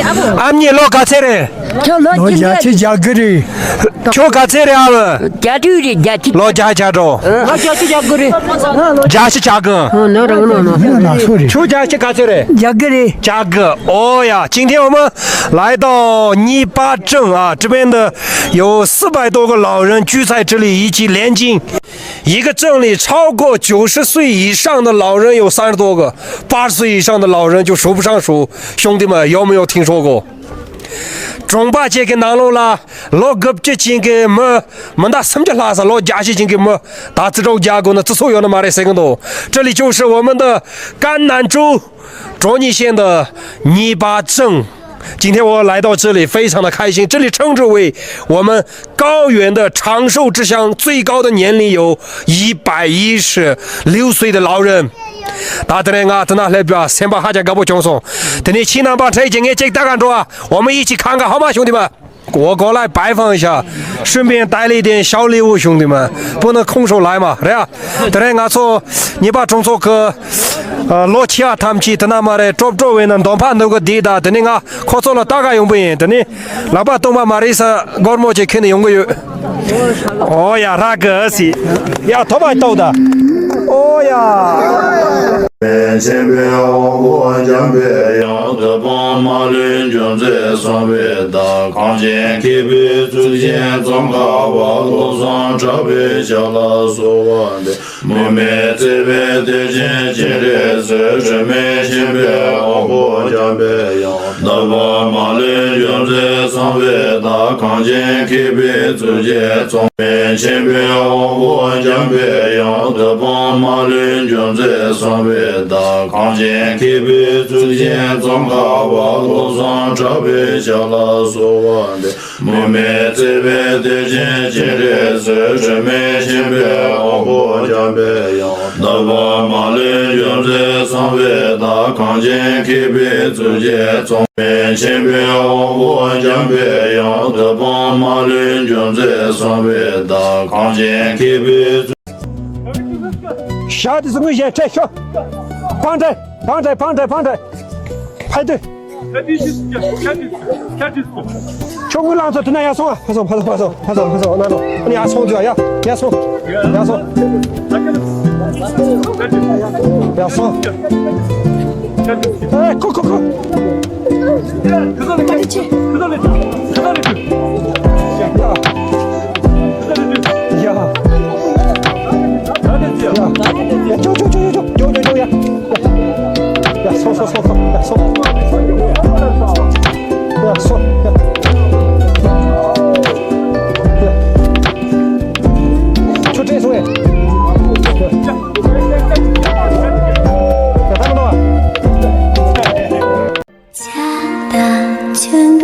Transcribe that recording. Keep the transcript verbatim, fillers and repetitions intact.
ཨ་མྱེས་ལོ་ག་ཚད་རེད། ཁྱོད་ལོ་ལོ་གཅིག་བརྒྱད་ཅུ་གྱ་དགུ་རེད། ཁྱོད་ག་ཚད་རེད་ཨ་བུ། གྱ་དྲུག་རེད། གྱ་དྲུག་ལོ་བརྒྱ་གྱ་དྲུག་ལོ་བརྒྱད་ཅུ་གྱ་དགུ་རེད། བརྒྱད་ཅུ་གྱ་དགུ་ཨ་ནོ་རང་ནོ་ནོ། ཁྱོད་བརྒྱད་ཅུ་ག་ཚད་རེད། གྱ་དགུ་རེད། 甲哥。哦呀，今天我们来到泥巴镇啊，这边的有四百多个老人聚在这里一起念经。一个镇里超过九十岁以上的老人有三十多个，八十岁以上的老人就数不胜数。兄弟们，有没有听说过？ གྲོང་པ་ཅིག་གི་ནང་ལོགས་ལ་ལོ་དགུ་བཅུ་ཅན་གྱི་མི། མི་འདྲ་སུམ་ཅུ་ལྷག་ཙམ། ལོ་བརྒྱད་ཅུ་ཅན་གྱི་མི། ད་རྩིས་རྒྱག་དགོས་ན་རྩིས་ཚོགས་ཡོད་ན་མ་རེད་ཟེར་གི་འདུག 这里就是我们的甘南州卓尼县的泥巴镇。今天我来到这里非常的开心，这里称之为我们高原的长寿之乡，最高的年龄有一百一十六岁的老人。 ད་དེ་རིང་ང་དེ་ན་སླེབས་པ་སེམས་པ་ཧ་ཅང་དགའ་པོ་བྱུང་སོང་། དེ་ནས་ཁྱེད་རྣམ་པ་འཕྲད་ཀྱི་ངས་ཅིག་ལྟ་ག་འགྲོ་ཨ། 我们一起看看好吗，兄弟们？我过来拜访一下，顺便带了一点小礼物，兄弟们，不能空手来嘛，是吧？དེ་རིང་ང་ཚོ་ཉི་པ་གྲོང་ཚོ་གི་ལོ་ཆེ་བ་ཐམས་ཅད་དེ་ན་མ་རེད། ཀྲོབ་ཀྲོབ་བས་ན་འདོན་པ་འདོན་གི་འདི་ད་དེ་ནས་ང་ཁོ་ཚོ་ལ་ལྟ་ག་ཡོང་པ་ཡིན། དེ་ནས་ལག་པ་སྟོང་པ་མ་རེད་ས་སྒོར་མོ་ཅིག་ཁྱེར་ནས་ཡོང་གི་ཡོད། ཨོ་ཡ་ར་གི་སི། ཡ་ཐོ་མ་ཏོ་ད། ཨོ་ཡ། ཆེན་པོའི་དབང་པོ་འཇམ་པའི་དབྱངས། བདུད་དཔུང་མ་ལུས་རྒྱུ་འབྲས་གསུངས་པའི་བདག་གངས་ཅན་མཁས་པའི་གཙུག་རྒྱན་ཙོང་ཁ་པ། སློབ་བཟང་གྲགས་པའི་ཞབས་ལ་གསོལ་བ་འདེབས། མུ་མེད་བརྩེ་བའི་གཏེར་ཆེན་སྤྱན་རས་གཟིགས། དྲི་མེད་ཆེན་པོའི་དབང་པོ་འཇམ་པའི་དབྱངས། བདུད་དཔུང་མ་ལུས་རྒྱུ་འབྲས་གསུངས་པའི་བདག་གངས་ཅན་མཁས་པའི་གཙུག་རྒྱན་ཙོང་། མེད་ཆེན་པོའི་དབང་པོ་འཇམ་པའི་དབྱངས། བདུད་དཔུང་མ་ལུས་རྒྱུ་འབྲས་གསུངས་པའི་བདག་གངས་ཅན་མཁས་པའི་གཙུག་རྒྱན་ཙོང་ཁ་པ། བློ་བཟང་གྲགས་པའི་ཞབས་ལ་གསོལ་བ་འདེབས། མུ་མེད་བརྩེ་བའི་གཏེར་ཆེན་སྤྱན་རས་གཟིགས། དྲི་མེད་ཆེན་པོའི་དབང་པོ་འཇམ་པའི་དབྱངས། བདུད་དཔུང་མ་ལུས་རྒྱུ་འབྲས་གསུངས་པའི་བདག་གངས་ཅན་མཁས་པའི་གཙུག་རྒྱན་ཙོང་། མེད་ཆེན་པོའི་དབང་པོ་འཇམ་པའི་དབྱངས། བདུད་དཔུང་མ་ལུས་རྒྱུ་འབྲས་གསུངས་པའི་བདག་གངས་ཅན་མཁས་པའི། ཞག་དེ་ཚོ་ངོས་བཞིན་ཁྲལ་ཤོག་ཕང་ཁྲལ་ཕང་ཁྲལ་ཕང་ཁྲལ་ཕང་ཁྲལ། ཕ་དུས། ཁྱོད་ངོས་ལང་ཚོ་དེ་ན་ཡར་སོང་ཨ། ཕ་སོང་ཕ་སོང་ཕ་སོང་ཕ་སོང་ཕ་སོང་ན་ནོ། ཨ་ནི་ཡར་སོང་དུས་ཨ་ཡ་ཡར་སོང་། ཡར་སོང་། ཡར་སོང་། ཨེ་ཁོ་ཁོ་ཁོ། ཡ། ཡ། ཡ། ཅོ་ཅོ་ཅོ་ཅོ་ཅོ་ཅོ་ཅོ་ཡ། ཡ་སོང་སོང་སོང་སོང་། ཡ་སོང་། ཡ་སོང་། ཡ། ཡ། ཁྱོད་བྲེལ་སོང་ངས། ཡ། ཡ། ད་མ་འདུག་ཨ།